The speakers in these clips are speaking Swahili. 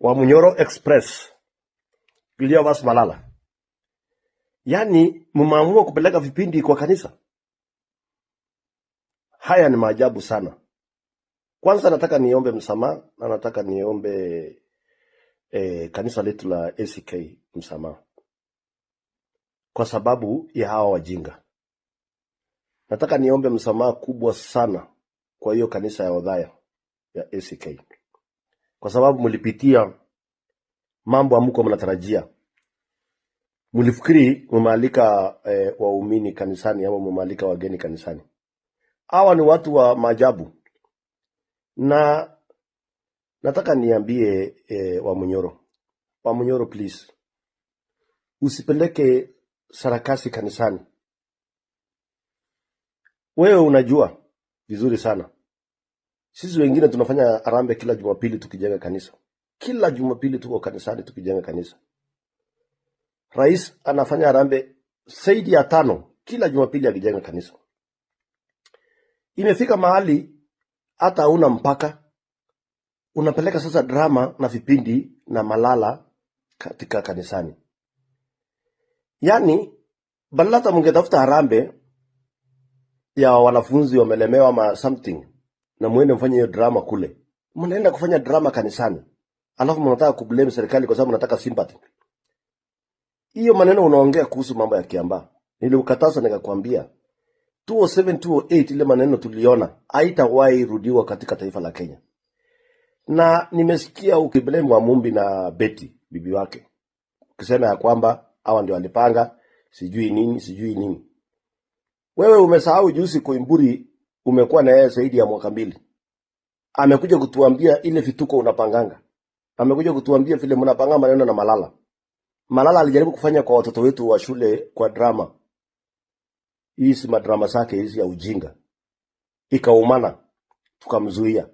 Wamunyoro Express, Cleophas Malala. Yaani mmeamua kupeleka vipindi kwa kanisa? Haya ni maajabu sana. Kwanza nataka niombe msamaha na nataka niombe kanisa letu la ACK msamaha kwa sababu ya hawa wajinga. Nataka niombe msamaha kubwa sana kwa hiyo kanisa ya Othaya ya ACK kwa sababu mlipitia mambo hamkuwa mnatarajia. Mlifikiri mmealika waumini kanisani ama mmealika wageni kanisani. Hawa ni watu wa maajabu, na nataka niambie Wamunyoro, Wamunyoro please, usipeleke sarakasi kanisani. Wewe unajua vizuri sana, sisi wengine tunafanya harambee kila Jumapili tukijenga kanisa. Kila Jumapili tuko kanisani tukijenga kanisa. Rais anafanya harambee zaidi ya tano kila Jumapili akijenga kanisa. Imefika mahali hata hauna mpaka, unapeleka sasa drama na vipindi na Malala katika kanisani. Yaani badala hata mngetafuta harambee ya wanafunzi wamelemewa ama something, na muende mfanye hiyo drama kule, mnaenda kufanya drama kanisani, alafu mnataka kublame serikali kwa sababu mnataka sympathy. Hiyo maneno unaongea kuhusu mambo ya Kiambaa, nilikukataza nikakwambia 207 208, ile maneno tuliona haitawahi rudiwa katika taifa la Kenya. Na nimesikia ukiblame Wamumbi na Betty bibi wake ukisema ya kwamba hawa ndio walipanga sijui nini sijui nini. Wewe umesahau juzi Koimburi umekuwa na yeye zaidi ya mwaka 2. Amekuja kutuambia ile vituko unapanganga. Amekuja kutuambia vile mnapanga maneno na Malala. Malala alijaribu kufanya kwa watoto wetu wa shule kwa drama. Hizi madrama zake hizi ya ujinga. Ikaumana, tukamzuia.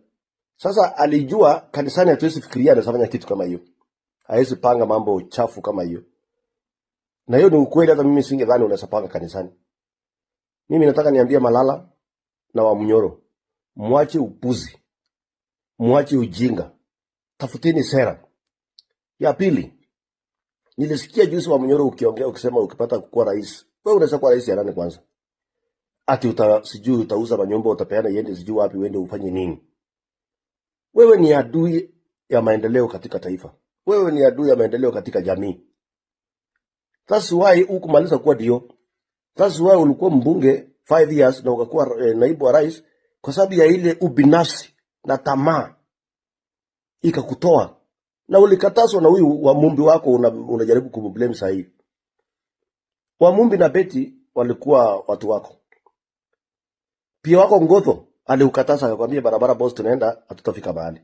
Sasa alijua kanisani hatuwezi fikiria anaweza fanya kitu kama hiyo. Hawezi panga mambo chafu kama hiyo. Na hiyo ni ukweli, hata mimi singedhani unaweza panga kanisani. Mimi nataka niambie Malala na Wamunyoro, mwache upuzi, mwache ujinga, tafuteni sera. Ya pili, nilisikia juzi Wamunyoro ukiongea ukisema ukipata kuwa rais, wewe unaweza kuwa rais ya nani kwanza? Ati sijui utauza manyumba, utapeana iende sijui wapi, uende ufanye nini? Wewe ni adui ya maendeleo katika taifa. Wewe ni adui ya maendeleo katika jamii. That's why hukumaliza kuwa dio. That's why ulikuwa mbunge 5 years na ukakuwa naibu wa rais kwa sababu ya ile ubinafsi na tamaa ikakutoa, na ulikatazwa na huyu Wamumbi wako unajaribu kumblame sahii. Wamumbi na Betty walikuwa watu wako. Pia wako Ngotho aliukataza akakwambia, barabara boss, tunaenda hatutafika mahali.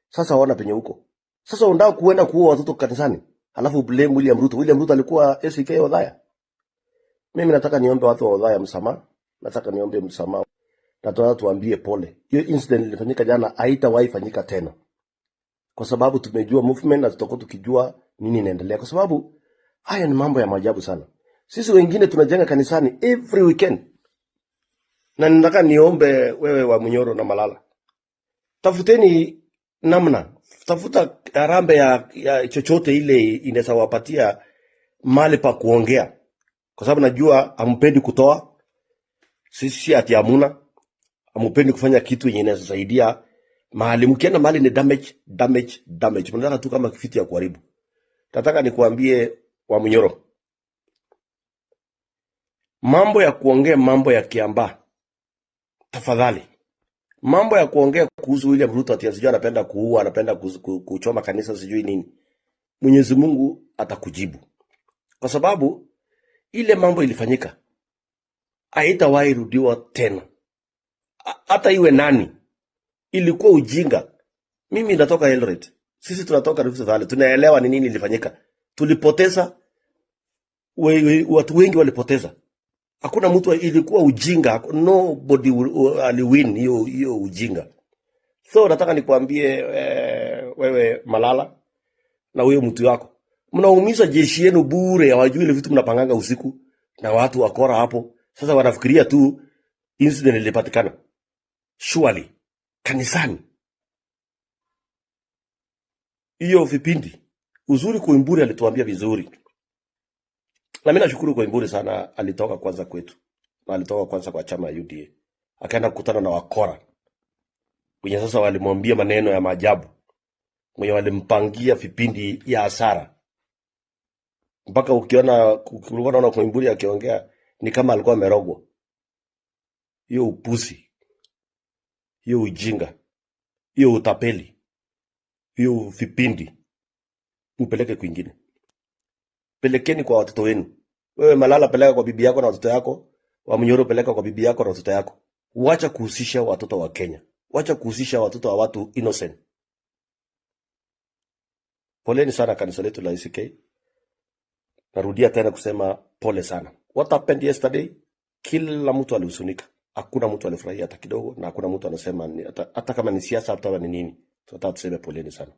Sasa waona penye huko. Sasa unataka kuenda kuua watoto kanisani, alafu blame William Ruto. William Ruto alikuwa ACK Othaya. Mimi nataka niombe watu wa Othaya msamaha, nataka niombe msamaha na tunataka tuambie pole. Hiyo incident ilifanyika jana haitawahi fanyika tena, kwa sababu tumejua movement na tutakuwa tukijua nini inaendelea, kwa sababu haya ni mambo ya maajabu sana. Sisi wengine tunajenga kanisani every weekend, na ninataka niombe wewe Wamunyoro na Malala, tafuteni namna, tafuta harambee ya chochote ile inaweza wapatia mahali pa kuongea, kwa sababu najua hampendi kutoa. Sisi ati hamuna, hamupendi kufanya kitu yenye inaweza saidia mahali. Mkienda mahali ni damage, damage, damage, mnataka tu kama kitu ya kuharibu. Nataka nikuambie Wamunyoro, mambo ya kuongea mambo ya Kiambaa, tafadhali, mambo ya kuongea kuhusu William Ruto ati sijui anapenda kuua, anapenda kuchoma kanisa, sijui nini, Mwenyezi Mungu atakujibu, kwa sababu ile mambo ilifanyika haitawahi rudiwa tena, hata iwe nani. Ilikuwa ujinga. Mimi natoka Eldoret, sisi tunatoka Rift Valley, tunaelewa ni nini ilifanyika. Tulipoteza watu wengi walipoteza, hakuna mtu, ilikuwa ujinga, nobody aliwin hiyo hiyo ujinga. So nataka nikwambie wewe Malala na huyo mtu wako, mnaumiza jeshi yenu bure, hawajui ile vitu mnapanganga usiku na watu wakora hapo. Sasa wanafikiria tu incident ilipatikana. Surely kanisani. Hiyo vipindi uzuri, Koimburi alituambia vizuri, na mimi nashukuru Koimburi sana. Alitoka kwanza kwetu na alitoka kwanza kwa chama ya UDA, akaenda kukutana na wakora wenye sasa walimwambia maneno ya maajabu, mwenye walimpangia vipindi ya hasara, mpaka ukiona ulikuwa unaona Koimburi akiongea ni kama alikuwa amerogwa. Hiyo upuzi, hiyo ujinga, hiyo utapeli, hiyo vipindi upeleke kwingine, pelekeni kwa watoto wenu. Wewe Malala, peleka kwa bibi yako na watoto yako. Wamunyoro, peleka kwa bibi yako na watoto yako. Wacha kuhusisha watoto wa Kenya, wacha kuhusisha watoto wa watu innocent. Poleni sana kanisa letu la ACK. Narudia tena kusema pole sana. What happened yesterday, kila mtu alihuzunika. Hakuna mtu alifurahia hata kidogo, na hakuna mtu anasema hata kama ni siasa, hata kama ni nini. Tunataka tuseme poleni sana.